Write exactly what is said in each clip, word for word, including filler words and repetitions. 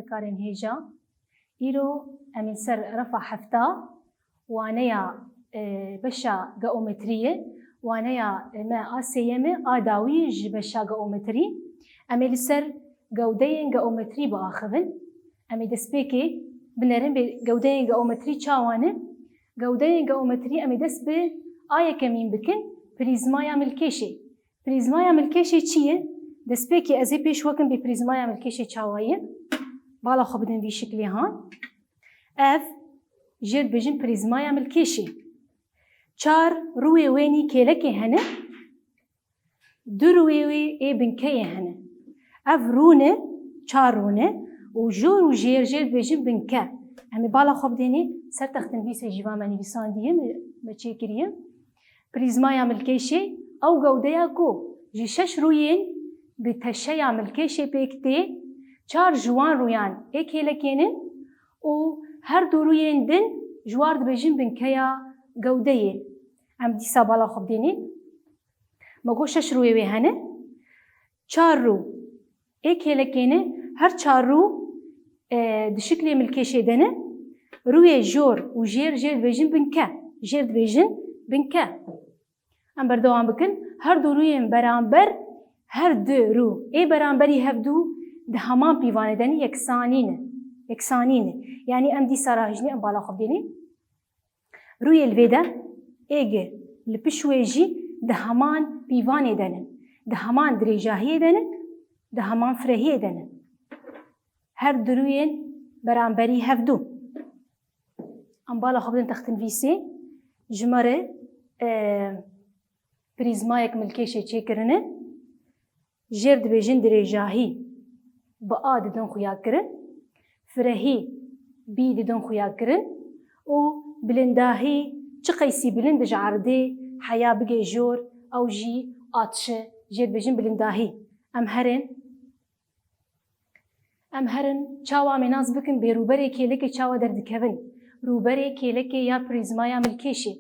Karên hêja, îro em ê li ser refa hefta waneya, e, beşa geometriyê, waneya, e, me a sêyemê a dawî ji beşa geometrî. Em ê li ser gewdeyên geometrî biaxivin. Em ê destpêkê binerin bê gewdeyên geometrî çawa ne. Gewdeyên geometrî em ê dest bi a yekemîn bikin, prîzmaya milkêşê. Prîzmaya milkêşê çi ye? Destpêkê ez ê pêş we kim bê prîzmaya milkêşê çawa ye. Bala xwe bidin vî şiklê han. Ev jê dibêjin prîzmaya milkêşê. Çar rûyê wênî kêlekê hene, du rûyê wê ê binkeyê hene. Ev rû ne, çar rû ne û jor û jêr jê dibêjin binke. Em ê bala xwe bidênê ser textinivîsê jî va me nivîsandiye, me, me çêkiriye. Prîzmaya milkêşê ew gewdeya ku ji şeş rûyên bi teşeya milkêşê pêk tê, çar ji wan rûyan ê kêlekê ne û her du rûyên din ji war dibêjin binkeya gewdeyê. Em dîsa bala xwe bidênê. Me got şeş rûyê wê hene. Çar rû ê kêlekê ne, her çar rû, e, di şiklê milkêşê de ne. Rûyê jor û jêr jê dibêjin binke. Jêr dibêjin binke. Em berdewam bikin. Her du rûyên beramber, her du rû ê beramberî hevdû di heman pîvanê de ne, yeksanî ne. Yeksanî ne. Yanî em dîsa rahijînê em bala xwe bidênê. Rûyê li vê de ê gi li piş wê jî di heman pîvanê de ne, di heman dirêjahiyê de ne, di heman firehiyê de ne. Her du rûyên beramberî hevdû. Em bala xwe bidin textinivîsê. Ji me re, e, prîzmayek milkêşê çêkirine. Jêr dibêjin dirêjahî bi A didin xuyakirin, firehî bî didin xuyakirin û bilindahî çi qeysî bilind ji erdê heya bigê jor, ew jî A tişe, jêr dibêjin bilindahî. Em herin. Em herin çawa em ê nas bikin bê rûberê kêlekê çawa derdikevin. Rûberê kêlekê ya prîzmaya milkêşê.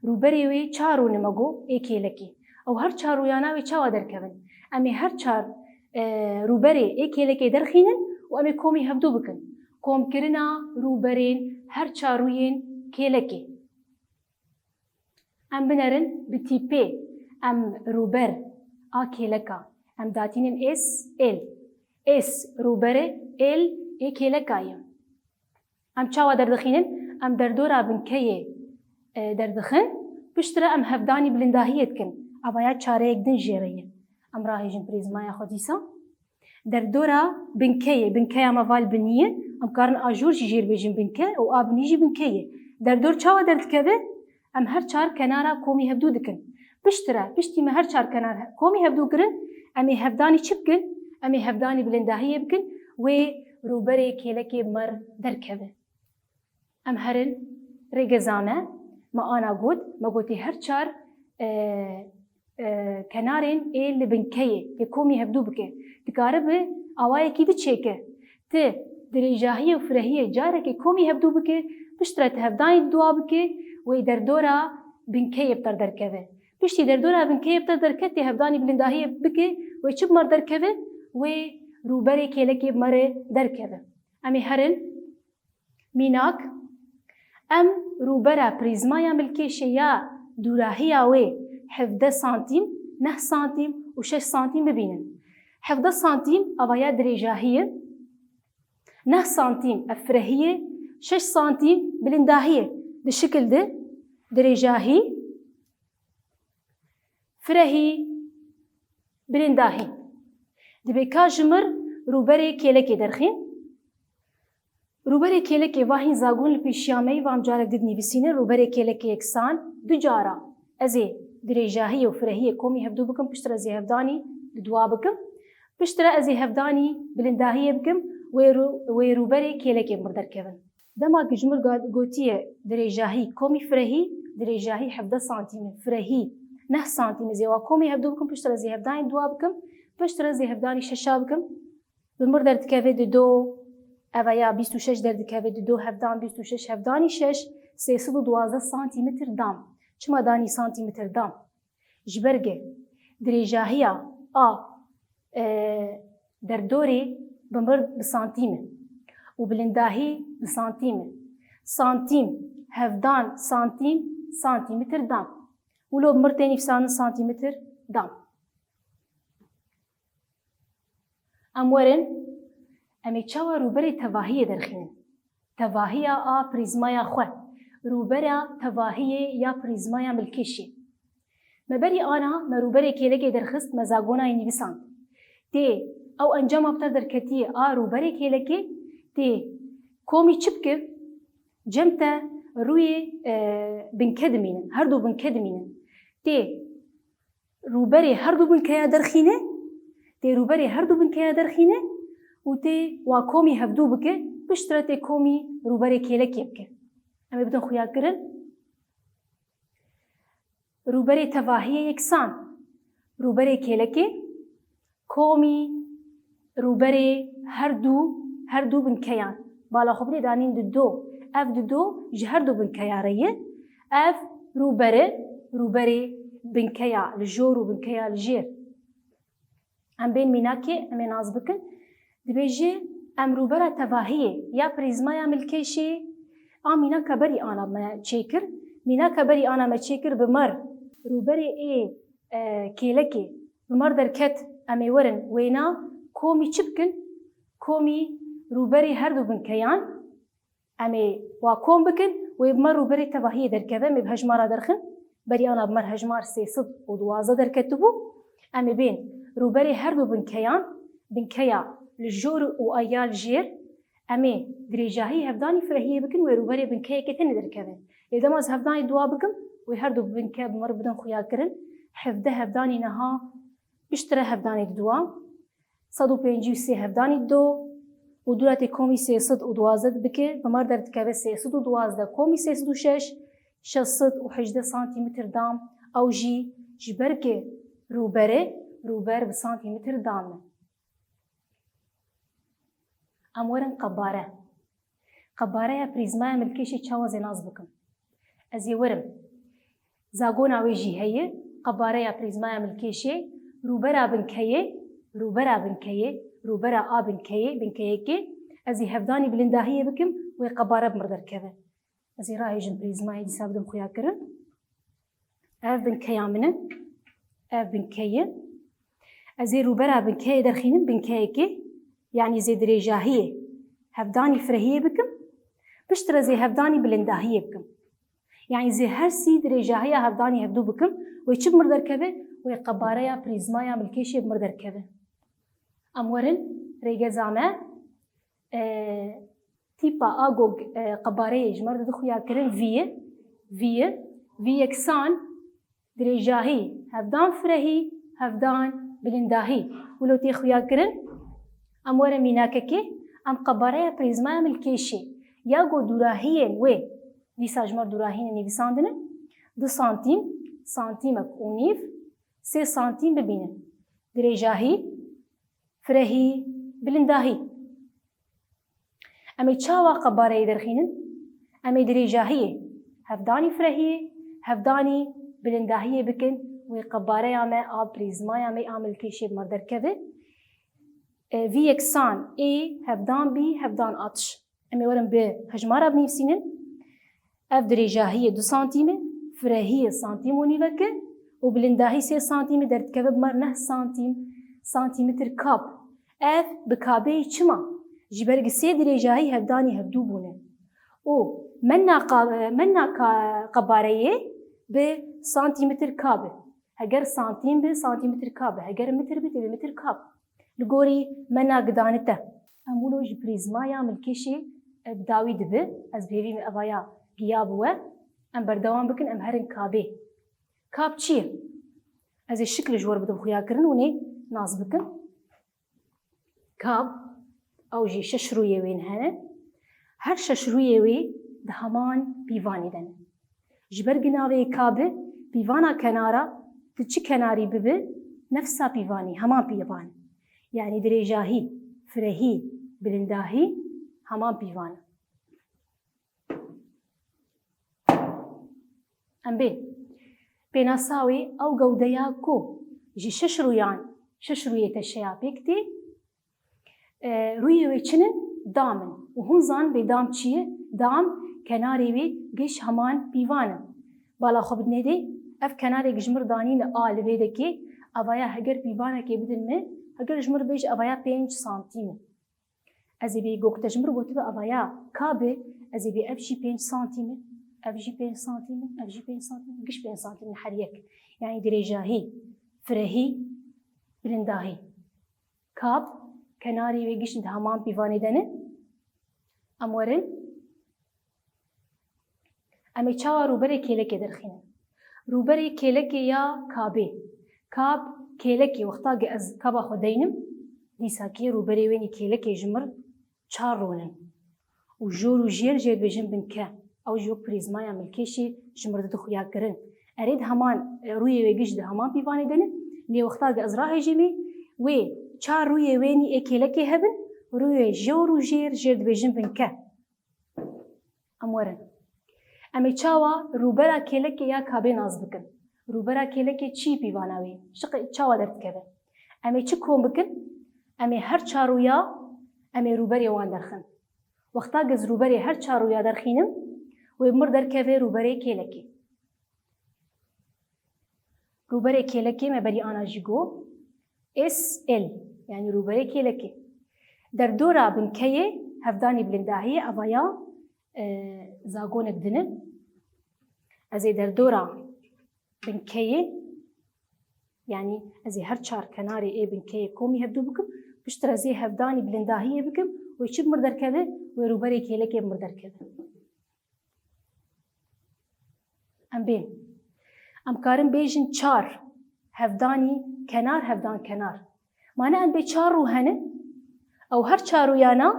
Rûberê wê çar rû ne me got ê kêlekê. Ew her çar rûyana wê çawa derkevin? Em ê her çar, e, rûberê ê kêlekê derxînin û em ê komî hevdû bikin. Komkirina rûberên her çar rûyên kêlekê. Em binerin bi tîpê. Em rûber a kêleka. Em datînin S L. S rûbere, L ê kêleka ye. Em çawa derdixînin? Em derdora binkeyê, e, derdixin. Piştre em hevdanî bilindahiyê dikin. Ava ya çareyek din jê re ye. Em rahêjin prîzmaya xwe dîsa. Derdora binkeyê, binkeya me val binî ye. Em karin a jor jî jêr bêjin binke û a binî jî binke ye. Derdor çawa derdikeve? Em her çar kenara komî hevdû dikin. Piştre, piştî me her çar kenar he-, komî hevdû kirin, em ê hevdanî çi bikin? Em ê hevdanî bilindahiyê bikin, wê rûberê kêlekê bi me re derkeve. Em herin rêgeza me, me ana got, me gotê her çar, e, e, kenarên ê li binkeyê, ê komî hevdû bike. Dikaribe awayekî di çêke. Ti dirêjahiyê û firehiyê carekê komî hevdû bike, piştre ti hevdanî dua bike, wê derdora binkeyê bi te re derkeve. Piştî derdora binkeyê bi te re derket, tê hevdanî bilindahiyê bike, wê çi bi me re derkeve? Wê rûberê kêlekê bi me re derkeve. Em ê herin. Mînak, em rûbera prîzmaya milkêşê ya dûrahiya wê hevdeh santîm, neh santîm û şeş santîm bibînin. Hevdeh santîm ava ya dirêjahî ye, neh santîm ev firehî ye, şeş santîm bilindahî ye. Di şikil de dirêjahî, firehî, bilindahî. Dibê ka ji mir rûberê kêlekê derxîn. Rûberê kêlekê va hîn zagon li pêşiya me yî, va em carek di dinivîsînin. Rûberê kêlekê yeksan du cara ez ê dirêjahiyê û firehiyê komî hevdû bikim, piştre ez ê hevdanî bi dua bikim. Piştre ez ê hevdanî bilindahiyê bikim, wê rû-, wê rûberê kêlekê bi mir derkevin. Dema ku ji mir ga-, gotiye dirêjahî komî firehî, dirêjahî hevdeh santîm e, firehî neh santîm e, ez ê wa komî hevdû bikim, piştre ez ê hevdanî dua bikim, piştre ez ê hevdanî şeşa bikim. Bi mir derdikeve di do, eva ya bîst û şeş derdikeve di do, hevdan bîst û şeş, hevdanî şeş, sê sed û duwazdeh santîmetr dam. Çima danî santîmetr dam? Ji ber ge dirêjahiya a, e, derdorê bi mir bi santîm e. û bilindahî bi santîm e. Santîm, hevdan santîm, santîmetr dam. Wilo bi mir tê nivîsandin santîmetr dam. Em werin, em ê çawa rûberê tevahiyê derxînin? Tevahiya a prîzmaya xwe, rûbera tevahiyê ya prîzmaya milkêşê. Me berî ana me rûberê kêlekê derxist, me zagonayê nivîsand. Tê ew encama bi te derketiye a rûberê kêlekê, tê komî çi bike? Cem te rûyê, e, binke dimînin, her du binke dimînin. Tê rûberê her du binkeya derxîne, tê rûberê her du binkeya derxîne û tê wa komî hevdû bike, piştre tê komî rûberê kêlekê bike. Em ê bidin xuyakirin. Rûberê tevahiyê yeksan, rûberê kêlekê, komî rûberê her du, her du binkeyan. Bala xwe bidê danîn di do. Ev di do ji her du binkeya re ye. Ev rûbere, rûberê binkeya li jor û binkeya li jêr. Em bên mînakê, em ê nas bikin. Dibêje, em rûbera tevahiyê ya prîzmaya milkêşê a mînaka berî ana me çêkir. Mînaka berî ana me çêkir bi mer. Rûberê ê, e, kêlekê bi mer derket, em ê werin wêna komî çi bikin? Komî rûberê her du binkeyan. Em ê wa kom bikin, wê bi me rûberê tevahiyê derkeve, em ê bi hejmara derxin. Berî ana bi me hejmar sê sed û duwazdeh derketibû. Em ê bên rûberê her du binkeyan, binkeya li jor û a ya li jêr, em ê dirêjahî hevdanî firehiyê bikin, wê rûberê binkeyekê tenê derkeve. Lê dema ez hevdanî duwa bikim, wê her du binke bi me re bidin xuyakirin. Hevdeh hevdanî niha piştre hevdanî diduwa. Sed û pêncî û sê hevdanî do û dûra tê komî sê sed û duwazdeh bike, bi me re derdikeve sê sed û duwazdeh komî sê sed û şeş, şeş sed û hejdeh santîmetr dam, ew jî ji ber ku rûbere, rûber bi santîmetr dam e. Em werin qebare. Qebareya prîzmaya milkêşê çawa zê nas bikim? Ez ê werim. Zagona wê jî heye, qebareya prîzmaya milkêşê, rûbera binkeyê, rûbera binkeyê, rûbera a binkeyê, binkeyekê, ez ê hevdanî bilindahiyê bikim, wê qebare bi mir derkeve. Ez ê rahêjim prîzmayê dîsa bidim xuyakirin. Ev binkeya min e. Ev binke ye. Ez ê rûbera binkeyê derxînim, binkeyekê, yanî zê dirêjahiyê hevdanî firehiyê bikim, piştre zê hevdanî bilindahiyê bikim. Yanî zê her sî dirêjahiya hevdanî hevdû bikim, wê çi bi mir derkeve? Wê qebareya prîzmaya milkêşê bi mir derkeve. Em werin rêgeza me, e, tîpa a ku, e, qebareyê ji me re dide xuyakirin vî ye, vî ye, vî yeksan, dirêjahî, hevdan firehî, hevdan bilindahî. Wilo tê xuyakirin, em were mînakekê, em qebareya prîzmaya milkêşê ya ku dûrahiyên wê, dîsa ji me re dûrahiyên nivîsandin in, du santîm, santîmek û nîv, sê santîm bibînin. Dirêjahî, firehî, bilindahî. Em ê çawa qebareyê derxînin? Em ê dirêjahiyê, hevdanî firehiyê, hevdanî bilindahiyê bikin, wê qebareya me a prîzmaya me a milkêşê bi me re derkeve. E, vî yeksan ê hevdan bî, hevdan atiş. Em ê werin bi hejmara binivîsînin. Ev dirêjahiyê du santîm e, firehiyê santîm û nîvek e û bilindahî sê santîm e, derdikeve bi me re neh santîm, santîmetr kab. Ev bi kabê ye çima? Ji ber ku sê dirêjahî hevdanî hevdû bûne. Û mena qa-, mena ka-, qebareyê bi santîmetr kab e. Heger santîm bi, santîmetr kab e. Heger mitr bi, tê bi mitr kab. Li gorî mena gidane te. Em wilo ji prîzmaya milkêşê, e, bi dawî dibe. Ez bi hêvî me evaya giya bi we. Em berdewam bikin, em herin kabê. Kab çi ye? Ez ê şiklê ji we re bidim xuyakirin, hûn ê nas bikin. Kab, ew jî şeş rûyê wê hene. Her şeş rûyê wê di heman pîvanê de ne. Ji ber ku navê kab e, pîvana kenara, tu çi kenarî bibe, nefsa pîvanê, heman pîvan e. Yanî dirêjahî, firehî, bilindahî, heman pîvan e. Em bên. Pênasa wê ew gewde ya ku ji şeş rûyan, şeş rûyê teşeya pêk tê. E, rûyê wê çi ne? dam in. Û hûn zanin bê dam çi ye? Dam kenarê wê giş heman pîvan in. Bala xwe bidinê dê, ev kenarê ji mir danîne a li vê dekê, evaya heger pîvanekê bidin min, heger ji mir bêje evaya pênc santîm e. Ez ê bê gokte ji mir gotibe evaya ka be, ez ê bê ev jî pênc santîm e, ev jî pênc santîm e, ev jî pênc santîm e, giş pênc santîm e her yek. Yanî dirêjahî, firehî, bilindahî. Kab, kenarê wê giş di heman pîvanê de ne. Em werin. Em ê çawa rûberê kêlekê derxînin? Rûberê kêlekê ya kabê. Kab kêlekê, wexta ge ez kaba xwe deynim, dîsakî rûberê wênî kêlekê ji mir çar rûnin. Û jor û jêr jê dibêjin binke. Ew jî wek prîzmaya milkêşê ji mir dide xuyakirin. Erê di heman, e, rûyê wê giş di heman pîvanê de ne. Lê wexta ge ez rahêjîmê, wê çar rûyê wênî ê kêlekê hebin, rûyê jor û jêr jê dibêjin binke. Em werin. Em ê çawa rûbera kêlekê ya kabê nas bikin? Rûbera kêlekê çi pîvana wê? Çi qe-, çawa derdikeve? Em ê çi kom bikin? Em ê her çar rûya, em ê rûberê wan derxin. Wexta ge ez rûberê her çar rûya derxînim, wê mir derkeve rûberê kêlekê. Rûberê kêlekê me berî ana jî got. S L, yanî rûberê kêlekê. Derdora binkeyê hevdanî bilindahiyê evaya, e, zagonek din e. Ez ê derdora binkeyê, yanî ez ê her çar kenarê ê binkeyê komî hevdû bikim, piştre ez ê hevdanî bilindahiyê bikim, wê çi bi mir derkeve, wê rûberê kêlekê bi mir derkeve. Em bên. Em karin bêjin çar hevdanî kenar, hevdan kenar. Mane em bê çar rû hene, ew her çar rûyana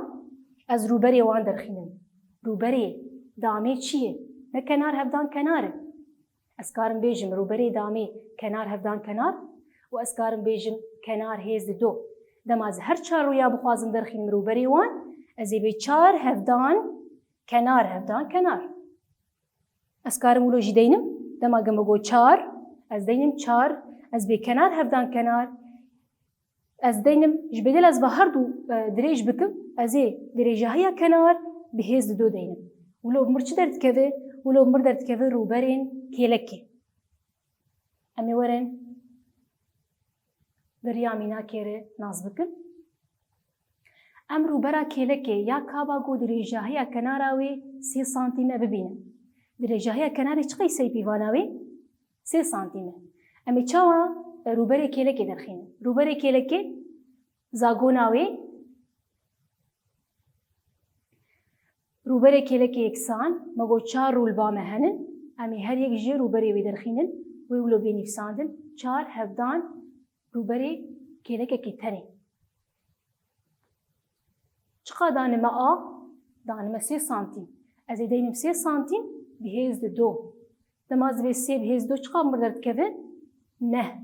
ez rûberê wan derxînim. Rûberê damê çi ye? Ne kenar hevdan kenar e. Ez karim bêjim rûberê damê kenar hevdan kenar û ez karim bêjim kenar hêz dido. Dema ez her çar rûya bixwazim derxînim rûberê wan, ez ê bê çar hevdan kenar, hevdan kenar. Ez karim wilo jî deynim. Dema ge me got çar, ez deynim çar, ez bê kenar hevdan kenar. Ez deynim, ji bêdel ez va her du, e, dirêj bikim, ez ê dirêjahiya kenar bi hêz dido deynim. Wilo mir çi derdikeve? Wilo mir derdikeve rûberên kêlekê. Em ê werin bi riya mînakê re nas bikin. Em rûbera kêlekê ya kaba ku dirêjahiya kenara wê sê santîm e bibînin. Dirêjahiya kenarê çi qeyseyî pîvana wê? Sê santîm e. Em ê çawa, e, rûberê kêlekê derxînin? Rûberê kêlekê zagona wê, rûberê kêlekê yeksan, me got çar rû li ba me henin, em ê her yek jê rûberê wê derxînin, wê wilo bê nivîsandin, çar hevdan rûberê kêlekekê tenê. Çiqa danime a? Danime sê santîm. Ez ê deynim sê santîm bi hêz dido. Dema ez vê sê bi hêz dido çiqa mir derdikeve? Neh.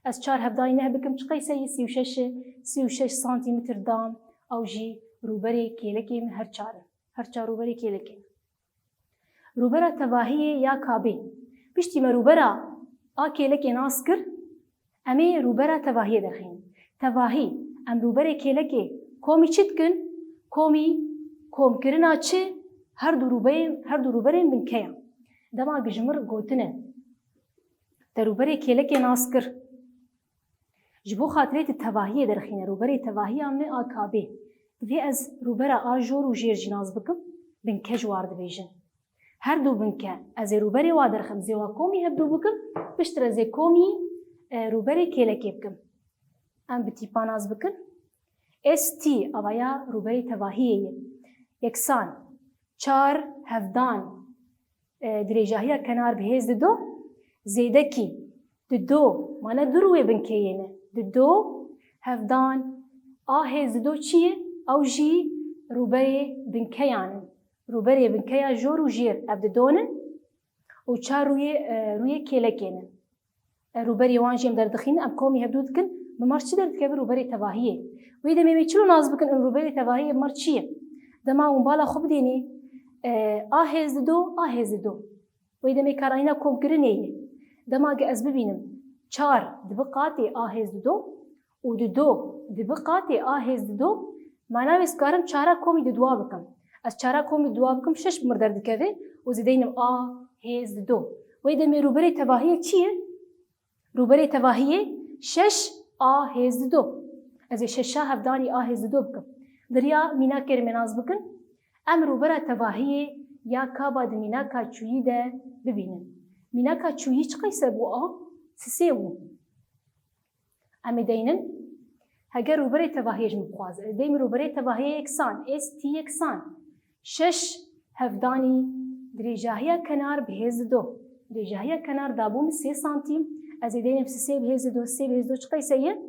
Ez çar hevdayî neh bikim çi qeyseyî? Sî û şeş e. Sî û şeş santîmetr dam, ew jî rûberê kêlekê min her çar in. Her çar rûberê kêlekê. Rûbera tevahiyê ya kabê. Piştî me rûbera a kêlekê nas kir, em ê rûbera tevahiyê derxînin. Tevahî, em rûberê kêlekê komî çi dikin? Komî komkirina çi? Her du rûbeyên, her du rûberên binkeyan. Dema gi ji mir gotine, te rûberê kêlekê nas kir. Ji bo xatirê tu tevahiyê derxîne, rûberê tevahiya me a kabê. Divê ez rûbera a jor û jêr jî nas bikim, binke ji war dibêjin. Her du binke, ez ê rûberê wa derxim, zê wa komî hevdû bikim, piştre zê komî, e, rûberê kêlekê bikim. Em bi tîpa nas bikin. S T, avaya rûberê tevahiyê ye. Yeksan, çar, hevdan, e, dirêjahiya kenar bi hêz dido, zêdekî, dido, mane du rûyê binkeyê ne. Dido, hevdan, a hêz dido çi ye? Ew jî rûberê binkeyan in. Rûberê binkeya jor û jêr ev didon in û çar rûyê, e, rûyê kêlekê ne. E, rûberê wan jî em derdixînin, em komî hevdû dikin, bi mar çi derdikeve rûberê tevahiyê. Wê demê em ê çilo nas bikin, em rûberê tevahiyê bi mar çi ye? Dema hûn bala xwe bidênê, e, a hêz dido, a hêz dido. Wê demê karanîna komkirinê ye. Dema ge ez bibînim, çar dibi qatê a hêz dido û dido dibi qatê a hêz dido, Mana wê ez karim çara komî di dua bikim. Ez çara komî di dua bikim, şeş bi mir derdikeve û ez ê deynim a hêz di do. Wê demê rûberê tevahiyê çi ye? Rûberê tevahiyê şeş a hêz di do. Ez ê şeşa hevdanî a hêz di do bikim. Di riya mînakê re me nas bikin. Em rûbera tevahiyê ya kaba di mînaka çûyî de bibînin. Mînaka çûyî çi qeyse bû a? Sisê bû. Em ê deynin. Heger rûberê tevahiyê ji min bixwaze, ez deynim rûberê tevahiyê yeksan, S T yeksan. Şeş hevdanî dirêjahiya kenar bi hêz di do. Dirêjahiya kenar dabû min sê santîm. Ez ê deynim sisê bi hêz di do, sê bi hêz di do çi qeyse ye?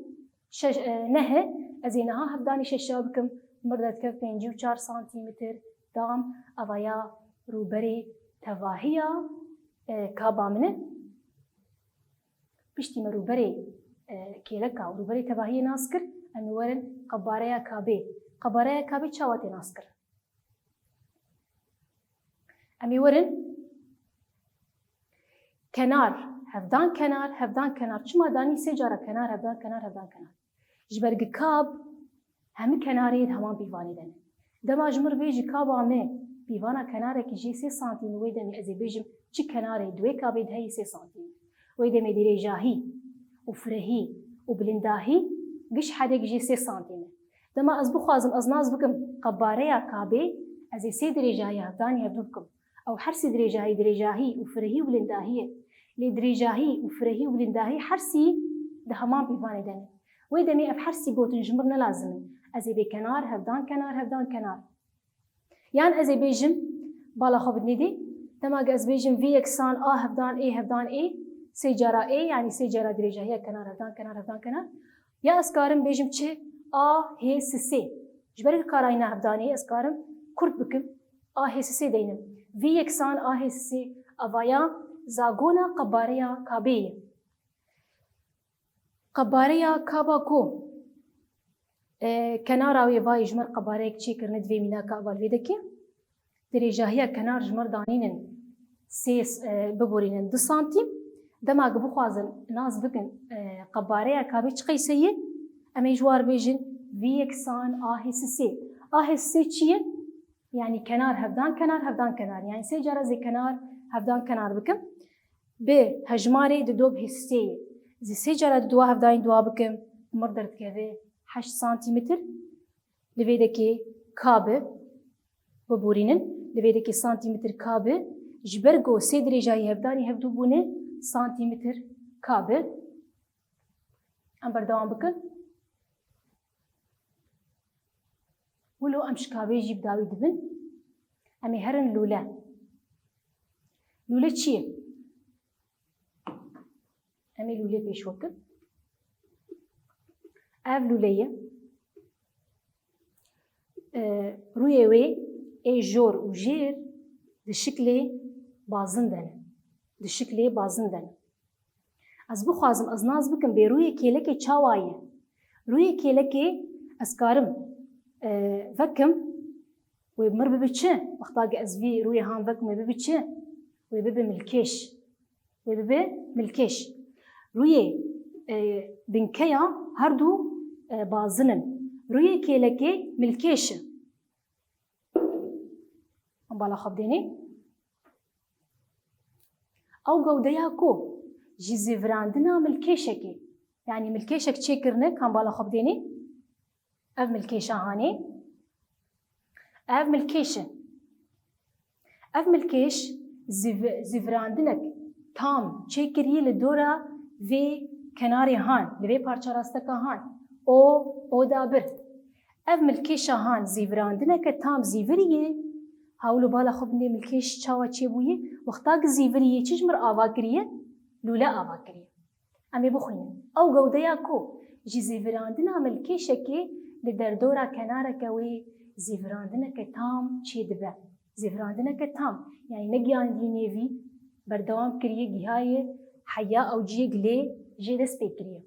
Şeş, e, neh e. Ez ê niha hevdanî şeşa bikim. Mir derdikev pêncî û çar santîmetr. Tam eva ya rûberê tevahiya, e, kaba min e. Piştî me rûberê, e, kêleka û rûberê tevahiyê nas kir, em ê werin qebareya kabê. Qebareya kabê çawa tê nas kir? Em ê werin kenar, hevdan kenar, hevdan kenar. Çima danî sê cara kenar, hevdan kenar, hevdan kenar? Ji ber gi kab hemî kenarê di heman pîvanê de ne. Dema ji mir bêjî kaba me pîvana kenarekî jê sê santîm, wê demê ez ê bêjim çi kenarê di wê kabê de heye sê santîm. Wê demê dirêjahî û firehî û bilindahî giş hedek jê sê santîm e. Dema ez bixwazim ez nas bikim qebareya kabê, ez ê sê dirêjahî hevdanî hevdû bikim. Ew her sî dirêjahî, dirêjahî û firehî û bilindahî ye. Lê dirêjahî û firehî û bilindahî her sî di heman pîvanê de ne. Wê demê ev her sî gotin ji mir ne lazim in. Ez ê bê kenar, hevdan kenar, hevdan kenar. Yan ez ê bêjim, bala xwe bidinê dê. Dema ku ez bêjim V yeksan A hevdan A hevdan A, sê cara A, yanî sê cara dirêjahiya kenar, hevdan kenar, hevdan kenar. Ya ez karim bêjim çi? A hê sisê. Ji ber ku karayîna hevdanê ez karim kurt bikim. A hê sisê deynim. V yeksan A hê sisê, eva ya zagona qebareya kabê ye. Qebareya kaba ku, e, kenara wê vayê ji mir qebareyek çêkirine di vê mînaka eva li vê dekê. Dirêjahiya kenar ji mir danînin sê, e, biborînin du santîm. Dema ku bixwazin nas bikin, e, qebareya kabê çi qeyse ye, em ê ji war bêjin V yeksan A hê sisê. A hê sisê çi ye? Yanî kenar hevdan kenar hevdan kenar. Yanî sê cara zê kenar hevdan kenar bikim. Bi hejmarê di do bi hê sisê ye. Zê sê cara di dua hevdayî dua bikim, mir derdikeve heşt santîmetr. Li vê dekê ka bi, biborînin, li vê dekê santîmetr ka bi, ji ber ku sê dirêjayî hevdanî hevdû bûne, santîmetr ka bi. Em berdewam bikin. Wilo em ji kabê jî bi dawî dibin. Em ê herin lûle. Lûle çi ye? Em ê lûlê pêş xwe kin. Ev lûle ye. E, rûyê wê ê jor û jêr di şiklê bazin de ne. Di şiklê bazin de ne. Ez bixwazim, ez nas bikim bê rûyê kêlekê çawa ye? Rûyê kêlekê ez karim, e, vekim, wê mir bibe çi? Wexta ku ez vî rûyê han vekim, wê bibe çi? Wê bibe milkêş. Wê bibe milkêş. Rûyê, e, binkeya her du, e, bazin in. Rûyê kêlekê milkêş e. Em bala xwe bidênê. Ew gewdeya ku ji zîvirandina milkêşekê, yanî milkêşek çêkirine, kan bala xwe bidênê. Ev milkêşa hanê. Ev milkêş e. Ev milkêş zîv-, zîvirandinek tam çêkirî li dora vê kenarê han, li vê parça rasteka han. O, o da bir. Ev milkêşa han zîvirandineke tam zîvirî ye. Hewlo bala xwe bindê milkêş çawa çêbûye? Wexta ki zîvirî ye, çi ji mir ava kiriye? Lûle ava kiriye. Em ê bixwînin. Ew gewdeya ku ji zîvirandina milkêşekê li derdora kenareke wê zîvirandineke tam çêdibe. Zîvirandineke tam, yanî negihandî nêvî, berdewam kiriye, gihaye heya ew ciyê gilê jê dest pê kiriye.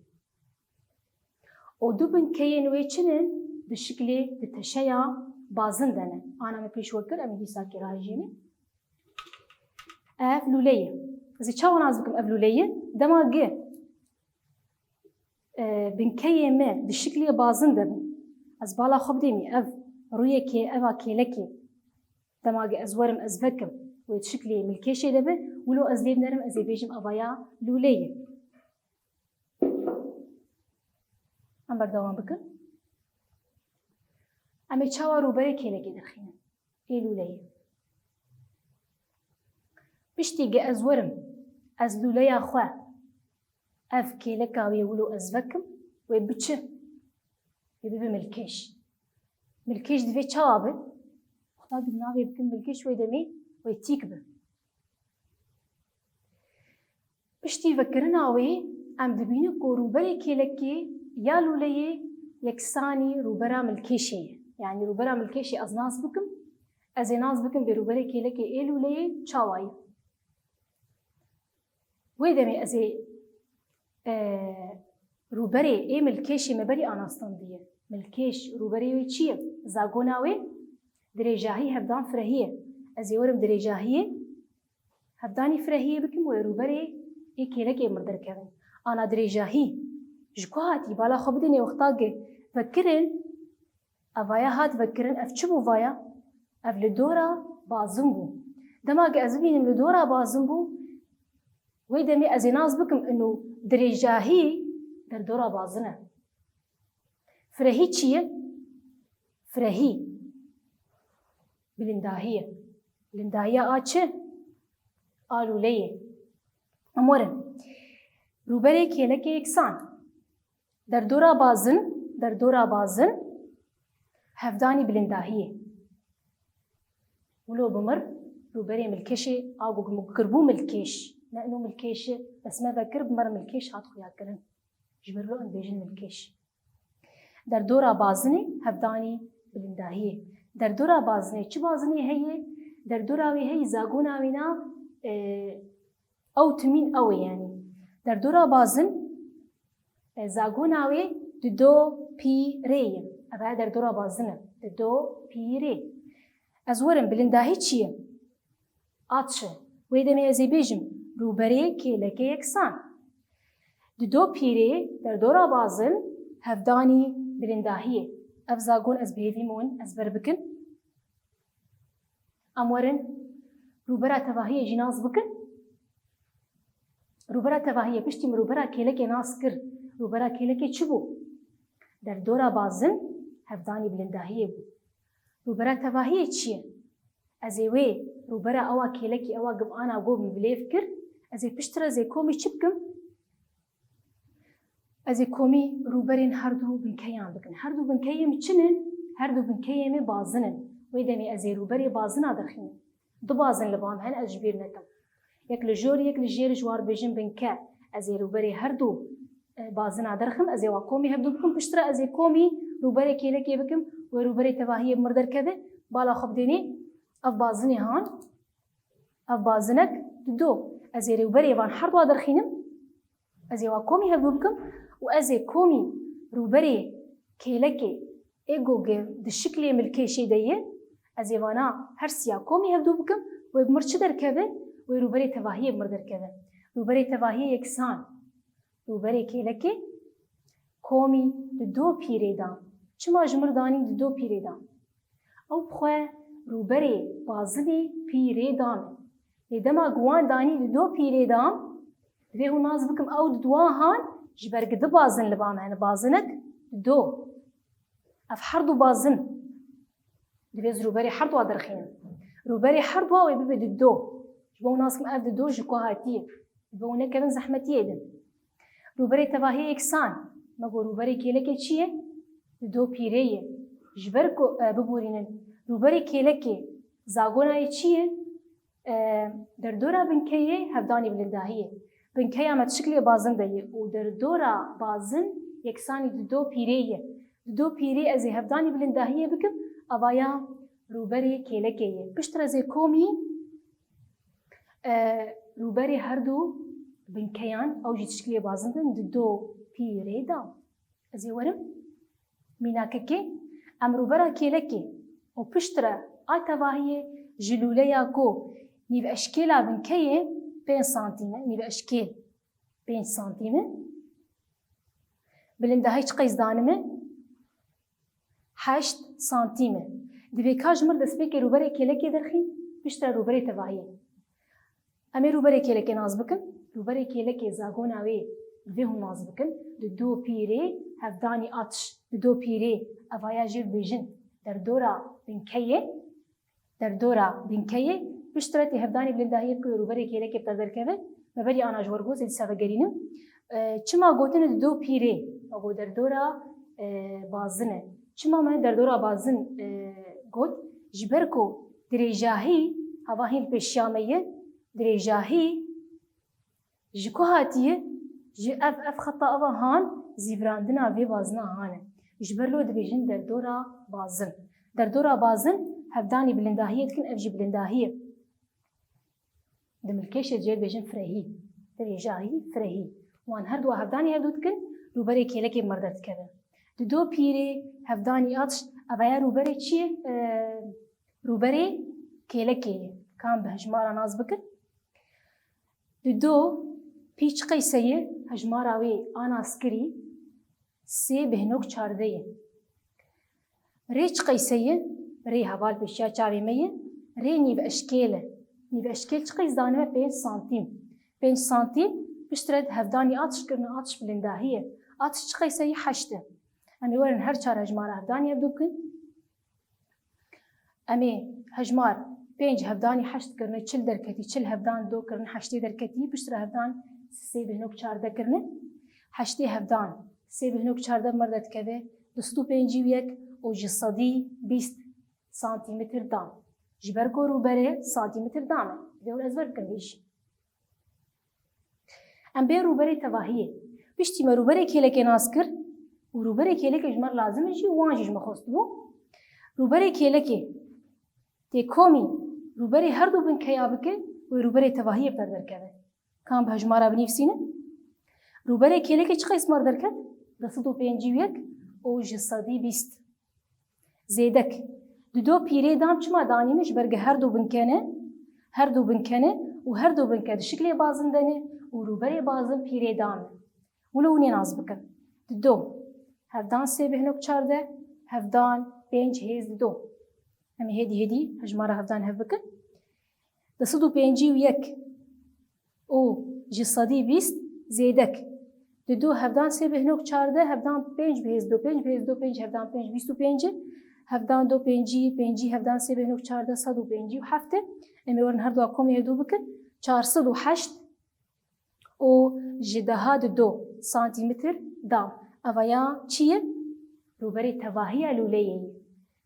Û du binkeyên wê çi ne? Di şiklê, di teşeya bazin de ne. Ana me pêş we kir, em ê dîsa kê rahêjînin. Ev lûle ye. Ez ê çawa nas bikim ev lûle ye? Dema gi, e, binkeyê me di şiklê bazin de bin. Ez bala xwe bidêmî ev rûyê kê, eva kêlekê. Dema ge ez werim, ez vekim, wê di şiklê milkêşê de be, wilo ez lê binerim, ez ê bêjim eva ya lûleyê. Em berdewam bikin. Em ê çawa rûberê kêlekê derxînin? Ê lûleyê. Piştî ge ez werim, ez lûleya xwe, ev kêleka wê wilo ez vekim, wê biçi, wê bibe milkêş. Milkêş divê çawa be? Wexta di navê bikin milkêş, wê demê wê tîk be. Piştî vekirina wê, em dibînin ku rûberê kêlekê ya lûleyê yeksanî rûbera milkêşê ye. Yanî rûbera milkêşê ez nas bikim, ez ê nas bikim vê rûberê kêlekê ê lûleyê çawa ye. Wê demê ez ê, e, rûberê ê milkêşê me berî anastandiye. Milkêş rûberê wê çi ye? Zagona wê dirêjahî hevdan firehî ye. Ez ê werim dirêjahiyê hevdanî firehiyê bikim û ê rûberê ê kêlekê mir derkevin. Ana dirêjahî ji ku hatî? Bala xwe bidinê wexta ge vekirin, evaya hat vekirin, ev çi bû vaya? Ev li dora bazin bû. Dema ge ez bibînim li dora bazin bû, wê demê ez ê nas bikim ino dirêjahî derdora bazin e. Firehî çi ye? Firehî bilindahî ye. Bilindahiya a çi? A lûleyê. Em werin. Rûberê kêlekê yeksan. Derdora bazin, derdora bazin, hevdanî bilindahiyê. Wilo bi mir, rûberê milkêşê, a ku kiribû milkêş. Ne ino milkêşê, bes me vekir, bi mir milkêş hat xuyakirin. Ji ber wilo em dibêjin milkêş. Derdora bazinê hevdanî bilindahiyê. Derdora bazinê çi bazinê heye? Derdora wê heyî zagona wê na, e, ew timîn ew ê yanî. Derdora bazin, e, zagona wê di do pî rê ye. Ev e derdora bazin e. Di do pî rê. Ez werim bilindahî çi ye? A çi? Wê demê ez ê bêjim, rûberê kêlekê yeksan. Di do pîrê derdora bazin hevdanî bilindahiyê. Ev zagon ez bi hêvî min ezber bikin. Em werin rûbera tevahiyê jî nas bikin. Rûbera tevahiyê, piştî min rûbera kêlekê nas kir. Rûbera kêlekê çi bû? Derdora bazin hevdanî bilindahiyê bû. Rûbera tevahiyê çi ye? Ez ê wê rûbera ewa kêlekî, ewa gimana go min bilêv kir, ez ê piştre ez ê komî çi bikim? Ez ê komî rûberên her du binkeyan bikim. Her du binkeyê min çi ne? Her du binkeyê min bazin in. Wê demê ez ê rûberê bazina derxînim. Du bazin li ba min hene, ez ji bîr nekim. Yek li jor, yek li jêr, ji wan re bêjin binke. Ez ê rûberê her du, e, bazina derxim, ez ê wa komî hevdu bikim, piştre ez ê komî rûberê kêlekê bikim, wê rûberê tevahiyê bi mir derkeve, bala xwe bidênê, ev bazinê han, ev bazinek di do. Ez ê rûberê van her dua derxînim, ez ê wa komî hevdu bikim û ez ê komî rûberê kêlekê ê go ge di şiklê milkêşê de ye, ez ê vana her siya komî hevdu bikim, wê bi mir çi derkeve? Wê rûberê tevahiyê bi mir derkeve. Rûberê tevahiyê yeksan. Rûberê kêlekê komî di do pîrê da. Çima ji mir danî di do pîrê da? Ew bi xwe rûberê bazinê pîrê da min. Lê dema ku wan danî di do pîrê da, divê hûn nas bikim ew di dua han, ji ber ku du bazin li ba me hene, bazinek di do. Ev her du bazin. Divê ez rûberê her dua derxînim. Rûberê her dua wê bibe di do. Ji bo nas kim ev di do ji ku hatiye. Ji bo nekevin zehmetiyê din. Rûberê tevahiyê yeksan. Me got rûberê kêlekê çi ye? Di do pîrê ye. Ji ber ku, e, biborînin. Rûberê kêlekê zagona yê çi ye? E, derdora binkeyê hevdanî bilindahiyê. Binkeya me di şiklê bazin de ye û derdora bazin yeksanî di do pîrê ye. Di do pîrê ez ê hevdanî bilindahiyê bikim, avaya rûberê kêlekê ye. Piştre ez ê komî, e, rûberê her du binkeyan, ew jî di şiklê bazin de, di do pîrê da. Ez ê werim mînakekê, em rûbera kêlekê û piştre a tevahiyê ji lûleya ku nîveşkêla binkeyê pênc santîm e, nîveşkêl pênc santîm e. Bilindahî çi qeys danime? heşt santîm e. Divê ka ji mir destpêkê rûberê kêlekê derxîn, piştre rûberê tevahiyê. Em ê rûberê kêlekê nas bikin. Rûberê kêlekê zagona wê divê hûn nas bikin. Di do pîrê hevdanî atiş, di do pîrê evaya jê dibêjin derdora binkeyê. Derdora binkeyê, piştre tê hevdanî bilindahiyê bike wê rûberê kêlekê bi te derkeve. Me berî ana ji wergozê dîsa vegerînim. E, çima gotine di do pîrê? Me got derdora, e, bazin e. Çima me derdora bazin, e, got? Ji ber ku dirêjahî, hava hîn pêşiya me ye, dirêjahî ji ku hatiye? Ji ev, ev xeta ava han, zîvirandina vê bazina han e. Ji ber lo dibêjin derdora bazin. Derdora bazin hevdanî bilindahiyê dikin, ev jî bilindahî ye. Di milkêşê jê dibêjin firehî. Dirêjahî firehî. Wan her dua hevdanî hevdû dikin, rûberê kêlekê bi mir derdikeve. Di do pîrê hevdanî atiş, evaya rûberê çi ye? E, rûberê kêlekê ye. Ka em bi hejmara nas bikin. Di do pî çi qeyse ye? Hejmara wê a naskirî sê bêhnok çardeh ye. Rê çi qeyse ye? Rê heval pêşiya çavê me ye. Rê nîveşkêl e. Nîveşkêl çi qeys danime? Pênc santîm. Pênc santîm, piştre hevdanî atiş kirine, atiş bilindahî ye. Atiş çi qeyse ye? Heşt e. Em ê werin her çar hejmara hevdanî hevdû bikin. Em ê hejmar pênc hevdanî heşt kirine, çil derketî, çil hevdan do kirine, heştê derketî, piştre hevdan sê bêhnok çardeh kirine. Heştê hevdan sê bêhnok çardeh bi mir derdikeve, du sed û pêncî û yek û ji sedî bîst santîmetr dan. Ji ber ku rûberê santîmetr dan e. Divê hûn ezber bikin vê jî. Em bê rûberê tevahiyê. Piştî me rûberê kêlekê nas kir û rûberê kêlekê ji me re lazim e jî, wan jî ji me xwestibû. Rûberê kêlekê tê komî rûberê her du binkeya bike, wê rûberê tevahiyê bi te derkeve. Ka em bi hejmara binivîsînin. Rûberê kêlekê çi qeys me re derket? Du sed û pêncî û yek û ji sedî bîst. Zêdek. Di do pîrê dam çima danîne? Ji ber ge her du binke ne, her du binke ne û her du binke di şiklê bazin de ne û rûberê bazin pîrê dam e. Wilo hûn ê nas bikin. Di do. Hevdan sê bêhnok çardeh, hevdan pênc hêz di do. Em ê hêdî hêdî hejmara hevdan hev bikin. Du sed û pêncî û yek û ji sedî bîst zêdek. Di do hevdan sê bêhnok çardeh, hevdan pênc bihêz do, pênc bihêz do pênc, hevdan pênc bîst û pênc e. Hevdan do pêncî, pêncî hevdan sê bêhnok çardeh, sed û pêncî û heft e. Em ê werin her dua komê hevdû bikin. Çar sed û heşt û ji deha di do santîmetr dam. Eva ya çi ye? Rûberê tevahiya lûleyê ye.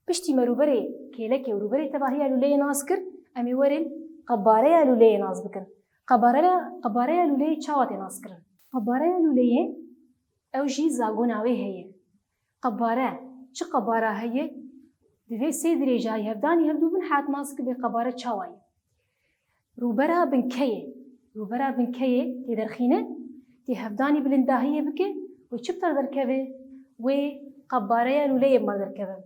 Piştî me rûberê kêlekê û rûberê tevahiya lûleyê nas kir, em ê werin qebareya lûleyê nas bikin. Qebareya, qebareya lûleyê çawa tê nas kirin? Qebareya lûleyê ew jî zagona wê heye. Qebare, çi qebara heye? Divê sê dirêjayî hevdanî hevdû bin, hat nas kir vê qebare çawa ye. Rûbera binkeyê, rûbera binkeyê tê derxîne, tê hevdanî bilindahiyê bike, wê çi bi te derkeve? Wê qebareya lûleyê bi me derkeve.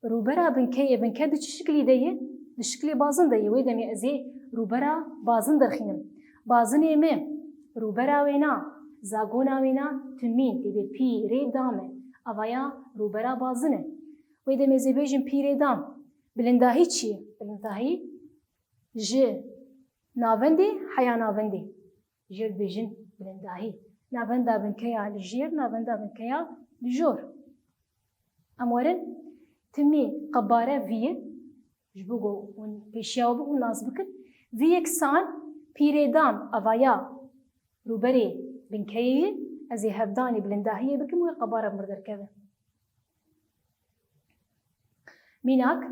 Rûbera binkeyê, binke di çi şiklî de ye? Di şiklê bazin de ye. Wê demê ez ê rûbera bazin derxînim. Bazinê me, rûbera wêna, zagona wêna timîn, tê bê pî rê dam e. Ava ya rûbera bazin e. Wê demê ez ê bêjim pî rê dam. Bilindahî çi ye? Bilindahî ji navendê heya navendê. Jê dibêjin bilindahî. Navenda binkeya li jêr, navenda binkeya li jor. Em werin timî qebare vî ye. Ji bo ku hûn pêşiya wî bibûn nas bikin. Vî yeksan pî rê dam ava ya rûberê binkeyê ye. Ez ê hevdanî bilindahiyê bikim, wê qebare bi mir derkeve. Mînak,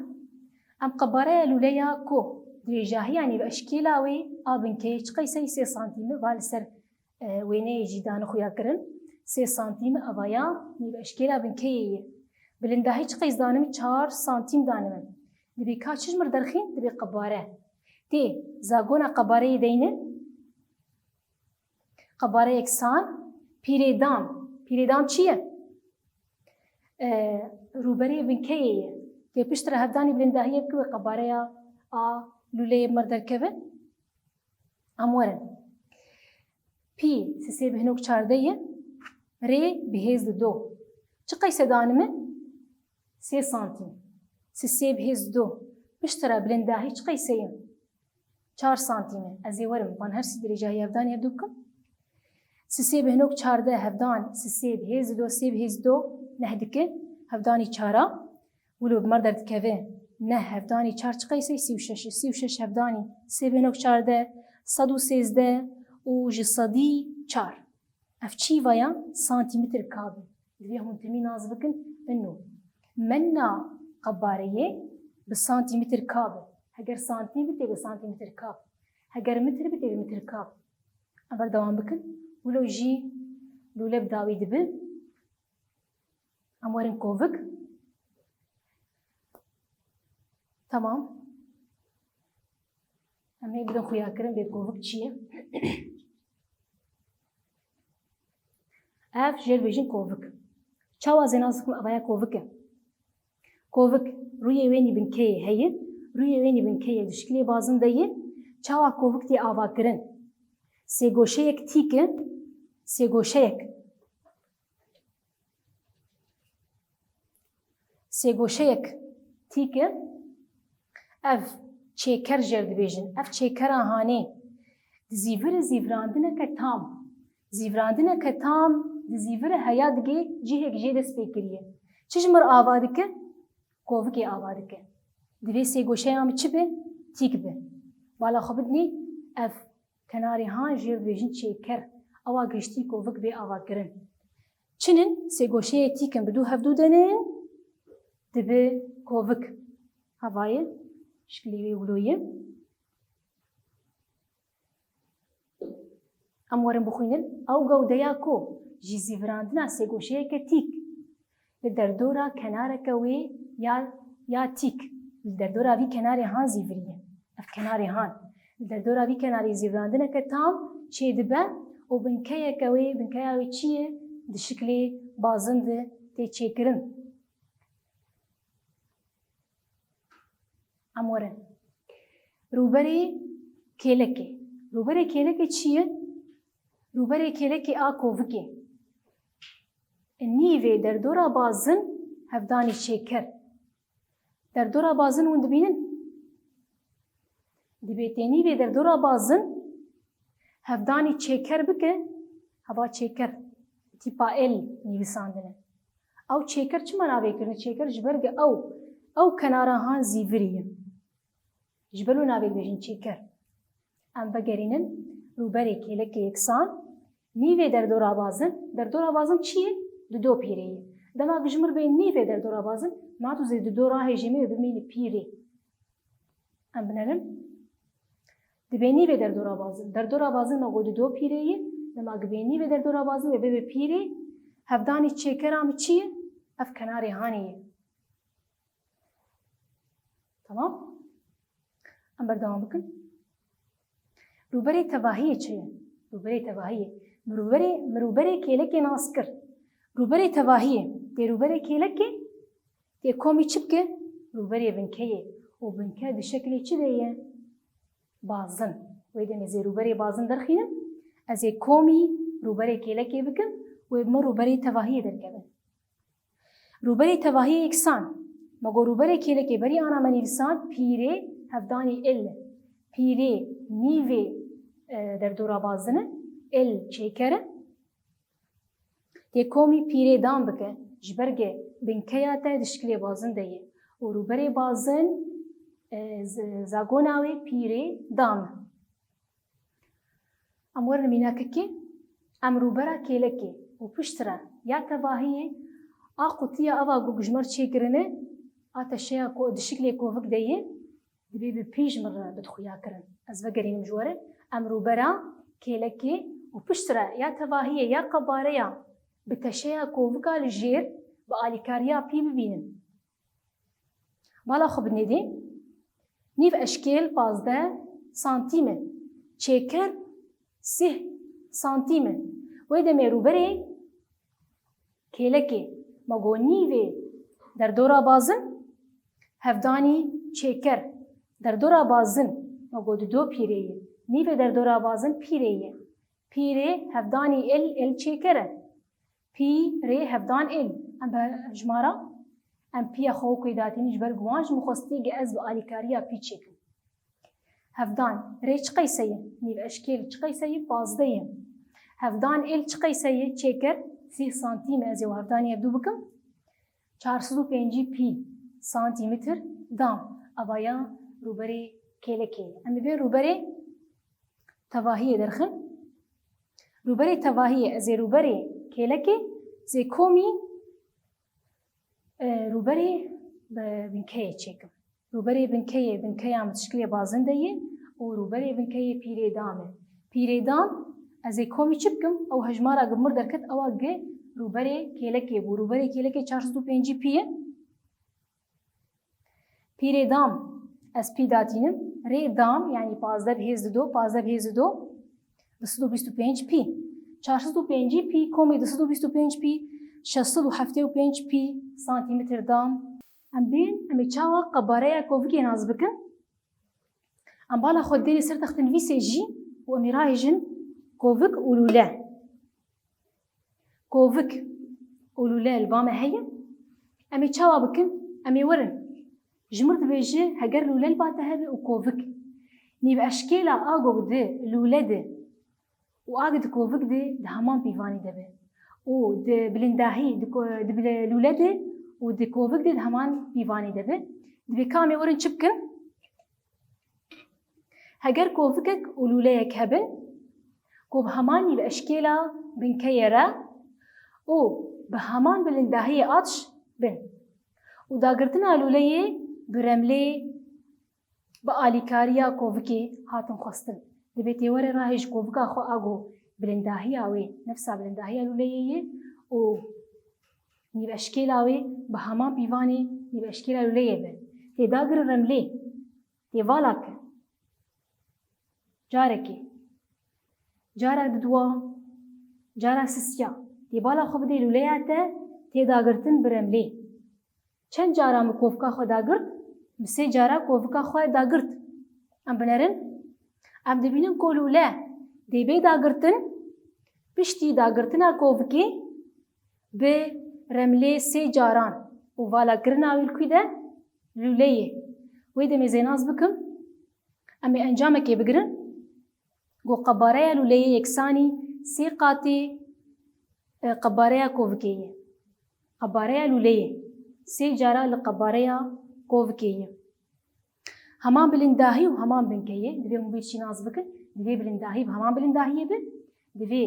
em qebareya lûleya ku dirêjahiya nîveşkêla wê a binkeyê çi qeyseyî sê santîm e, va li ser, e, wêneyê jî dane xuya kirin. Sê santîm e, ava ya nîveşkêla binkeyê ye. Bilindahî çi qeys danime? Çar santîm danime. Divê ka çi ji mir derxîn? Divê qebare. Tê zagona qebareyê deyne. Qebare yeksan, pî rê dam. Pî rê dam çi ye? E, rûberê binkeyê ye. Tê piştre hevdanî bilindahiyê bike wê qebareya a lûleyê bi mir derkeve. Em werin. Pî sisê bêhnok çardeh ye. Rê bihêz di do. Çi qeyse danime? Sê santîm. Sisê bi hêz do. Piştre bilindahî çi qeyseyê? Çar santîm e. Ez ê werim, van her sî dirêjahî hevdanî hevdu bikim. Sisê bi hinok çardeh hevdan, sisê bi hêz do, sê bi hêz do neh dike, hevdanî çara. Wilo bi me derdikeve, neh hevdanî çar çi qeyseyê? Sî û şeş. Sî û şeş hevdanî sê bi hinok çardeh, sed û sêzdeh û ji sedî çar. Ev çî vaya? Santîmetr kab e. Divê hûn timî nas bikin, ino. Mena qebareyê bi santîmetr kab e. Heger santîm bi, tê bi santîmetr kab. Heger mitr bi, tê bi mitr kab. Em berdewam bikin. Wilo jî lûle bi dawî dibe. Em werin kovik. Tamam. Em ê bidin xuyakirin bê kovik çi ye. Ev jê re dibêjin kovik. Çawa zê nas dikim ev ya kovik e? Kovik rûyê wê nîbinkeyê heye, rûyê wê nîbinkeyê di şikilê bazin de ye. Çawa kovik tê avakirin? Sêgoşeyek tîk e, sêgoşeyek. Sêgoşeyek tîk e. Ev çêker jê re dibêjin. Ev çêkera hanê di zîvirê zîvirandineke tam. Zîvirandineke tam di zîvirê heya digê cihek jê dest pê kiriye. Çi ji mir ava dike? Kovikê ava dike. Divê sêgoşeya min çi be? Tîk be. Bala xwe bidinê, ev kenarê han jê re dibêjin çêker. Ewa giştî kovik bê avakirin. Çi nin? Sêgoşeyê tîk in, bi dû hevdû de nin, dibe kovik. Hevayê, şikilê wê wilo ye. Em werin bixwînin. Ew gewdeya ku ji zîvirandina sêgoşeyeke tîk li derdora kenareke wê ya, ya tîk, li derdora vî kenarê han zîviriye. Ev kenarê han. Li derdora vî kenarê zîvirandineke tam çêdibe û binkeyeke wê, binkeya wê çi ye? Di şiklê bazin de tê çêkirin. Em werin. Rûberê kêlekê. Rûberê kêlekê çi ye? Rûberê kêlekê a kovikê. Nîvê derdora bazin hevdanî çêker. Derdora bazin hûn dibînin? Dibê tê nîvê derdora bazin hevdanî çêker bike, heva çêker, tîpa L nivîsandine. Ew çêker çima navê kirine çêker? Ji ber ge ew, ew kenara han zîvirî ye. Ji ber wê navê dibêjin çêker. Em vegerînin rûberê kêlekê yeksan, nîvê derdora bazin, derdora bazin çi ye? Dido pîrê ye. Dema ku ji mir bê nîvê derdora bazin, ma tu zê dido rahêjî me bimîne pîrê. Em binerin. Dibê nîvê derdora bazin. Derdora bazin me got dido pîrê ye. Dema ku bê nîvê derdora bazin wê bibe pîrê. Hevdanî çêkera min çi ye? Ev kenarê hanê ye. Tamam? Em berdewam bikin. Rûberê tevahiyê çi ye? Rûberê tevahiyê. Min rûberê, min rûberê kêlekê nas kir. Rûberê tevahiyê. Tê rûberê kêlekê, tê komî çi bike? Rûberê binkeyê. Û binke di şeklê çi de ye? Bazin. Wê demê zê rûberê bazin derxînim. Ez ê komî rûberê kêlekê bikim. Wê bi min rûberê tevahiyê derkevin. Rûberê tevahiyê yeksan. Me got rûberê kêlekê berî ana me nivîsand pîrê hevdanî L. Pîrê nîvê, e, derdora bazin e. L çêker e. Tê komî pîrê dan bike. Ji ber ge binkeya te di şikilê bazin de ye. Û rûberê bazin, e, z-, zagona wê pîrê dan e. Em werin mînakekê, em rûbera kêlekê û piştre ya tevahiyê a qutiya eva ku ji me re çêkirine, a teşeya ku di şiklê kovik de ye, dibê bi pî ji min re bide xuya kirin. Ez vegerînim ji we re, em rûbera kêlekê û piştre ya tevahiyê ya qebareya bi teşeya kovika li jêr bi alîkariya pî bibînin. Bala xwe binêrî. Nîv eşkêl pazdeh santîm e. Çêker sih santîm e. Wê demê rûberê kêlekê me got nîvê derdora bazin hevdanî çêker. Derdora bazin me got dido pîrê ye. Nîvê derdora bazin pîrê ye. Pîrê hevdanî L, L çêker e. Pî rê hevdan L. Em bi hejmara Em piya xwe wekî datînî ji ber ku wan ji min xwestî ge ez bi alîkariya pî çêkim. Hevdan rê çi qeyse ye? Nîv eşkêl çi qeyse ye? Pazdeh ye. Hevdan êl çi qeyse ye? Çêker sî santîm e, ez ê hevdanî hevdû bikim. Çar sed û pêncî pî santîmetr dam. Ava ya rûberê kêlekê ye. Em ê bên rûberê tevahiyê derxin. Rûberê tevahiyê, ez ê rûberê kêlekê zê komî, e, rûberê bi-, binkeyê çêkim. Rûberê binkeyê, binkeya min tişkilê bazin de ye û rûberê binkeyê pîrê dam e. Pîrê dam, ez ê komî çi bikim? Ew hejmara gi mir derket, ewa gi rûberê kêlekê bû. Rûberê kêlekê çar sed û pêncî pî ye. Pîrê dam, ez pî datînim. Rê dam, yanî pazdeh bi hêz dido, pazdeh bi hêz dido, du sed û bîst û pênc pî. Çar sed û pêncî pî komê du sed û bîst û pênc pî, şeş sed û heftê û pênc pî santîmetr dam. Em bên, em ê çawa qebareya kovikê nas bikin? Em bala xwe dêrê ser textinivîsê jî û em ê rahêjin kovik û lûle. Kovik û lûle li ba me heye. Em ê çawa bikin? Em ê werin. Ji mir dibêje heger lûle li ba te hebe û kovik. Nîv eşkêla ago di lûle de û ag di kovik de di heman pîvanê de be. Û di bilindahî di ko-, di bile-, lûle de û di kovik de di heman pîvanê de be. Dibê ka em ê werin çi bikin? Heger kovikek û lûleyek hebin, ku bi heman nîv eşkêla binkeyê re û bi heman bilindahiyê atş bin û dagirtina lûleyê bi remlê bi alîkariya kovikê hatin xwestin. Dibê tê were rahêj kovika xwe ago bilindahiya wê, nefsa bilindahiya lûleyê ye û nîv eşkêla wê bi heman pîvanê nîv eşkêla lûleyê be. Tê dagirin remlê. Tê vala ki. Carekê. Cara didwa. Cara sisiya. Tê bala xwe bidê lûleya te tê dagirtin bi remlê. Çend cara min kovika xwe dagirt? Min sê cara kovika xwe dagirt. Em binerin. Em dibînin ku lûle dê bê dagirtin, piştî dagirtina kovikê bi remlê sê caran û valakirina wî li ku de lûleyê. Wê demê zênas bikim, em ê encamekê bigirin. Ku qebareya lûleyê yeksanî sê qatê, e, qebareya kovikê ye. Qebareya lûleyê sê cara li qebareya kovikê ye. Heman bilindahî û heman binkeyê, divê hûn vê çî nas bikin, divê bilindahî bi heman bilindahiyê be, divê,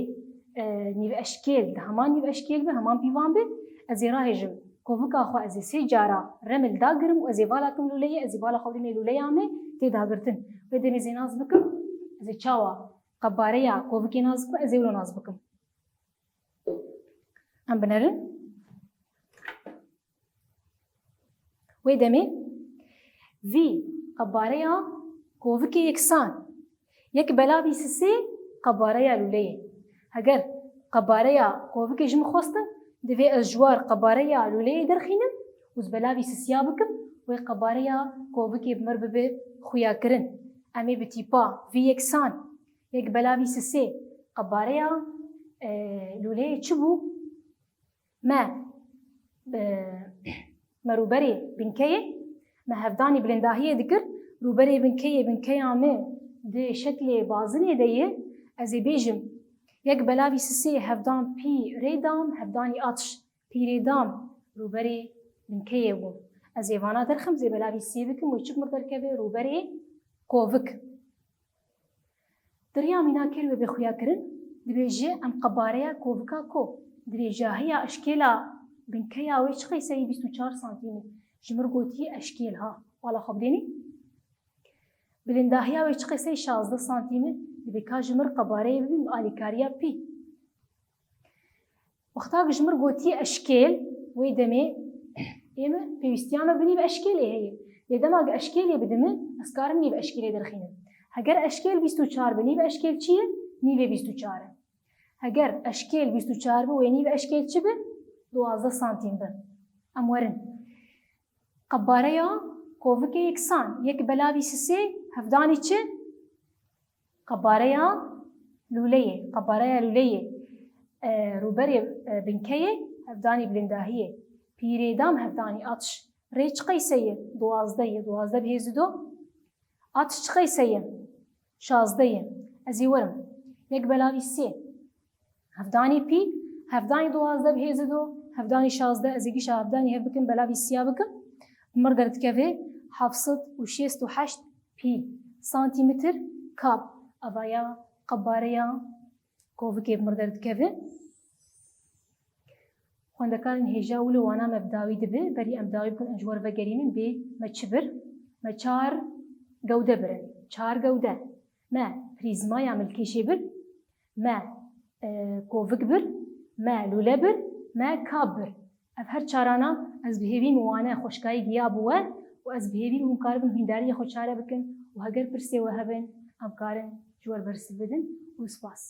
e, nîv eşkêl, di heman nîv eşkêl be, heman pîvan be. Ez ê rahêjim kovika xwe, ez ê sê cara remil dagirim û ez ê vala kim lûleyê, ez ê vala xwe bidimê lûleya me tê dagirtin. Wê demê zê nas bikim, ez ê çawa qebareya kovikê nas bikim, ez ê wilo nas bikim. Em binerin. Wê demê vî qebareya kovikê yeksan, yek belavî sisê qebareya lûleyê. Heger qebareya kovikê ji min xwestin, divê ez ji war qebareya lûleyê derxînim û ez belavî sisiya bikim, wê qebareya kovikê bi mir bibe xuyakirin. Em ê bi tîpa vî yeksan, yek belavî sisê qebareya, e, lûleyê çi bû? Me, e, me rûberê binkeyê, me hevdanî bilindahiyê dikir, rûberê binkeyê, binkeya me di şeklê bazinê de ye, ez ê bêjim, yek belavî sisê hevdan pî rê dam, hevdanî atş pî rê dam rûberê binkeyê bû. Ez ê vana derxim, zê belavî sê bikim, wê çi bi mir derkeve? Rûberê kovik. Di riya mînakê re wê bê xuyakirin, dibêje em qebareya kovika ko, dirêjahiya eşkêla binkeya wê çi qeyse ye? Bîst û çar santîm e. Ji mir gotiye eşkêl ha. Wala xwe bidênî. Bilindahiya wê çi qeyse ye? Şazdeh santîm e. Dibê ka ji mir qebareyê bibî alîkariya pî. Wexta ku ji mir gotiye eşkêl, wê demê ê min pêwîstiya me bi nîv eşkêlê heye. Lê dema ku eşkêlê bide min, ez karim nîv eşkêlê derxînim. Heger eşkêl bîst û çar be, nîv eşkêl çi ye? Nîvê bîst û çar e. Heger eşkêl bîst û çar be, wê nîv eşkêl çi be? Duwazdeh santîm be. Em werin. Qebareya kovikê yeksan, yek belavî sisê, hevdanî çi? Qebareya lûleyê, qebareya lûleyê, e, rûberê, e, binkeyê, hevdanî bilindahiyê, Pîrê dam hevdanî atiş. Rê çi qeyse ye? Duwazdeh ye. Duwazdeh bi hêzî do. Atiş çi qeyse ye? Şazdeh ye. Ez ê werim. Yek belavî sê. Hevdanî pî, hevdanî duwazdeh bi hêzî do, hevdanî şazdeh, ez ê gişa hevdanî hev bikim, belavî sîya bikim. Bi mir derdikeve heft sed û şêst û heşt pî, santîmetr kab. Eva ya qebareya kovikê bi mir derdikeve. Xwendekarên hêja wilo wana me bi dawî dibe, berî em dawî bikin, em ji we re vegerînin bê me çi bir? Me çar gewde birin. Çar gewde. Me prîzmaya milkêşê bir, me, e, kovik bir, me lûle bir, me kab bir. Ev her çarana ez bi hêvî min wane xweşkayî giya bi we û ez bi hêvî min hûn karibin hûndariyê xwe çare bikin û heger pirsê we hebin, em karin ji we re bersiv bidin û spas.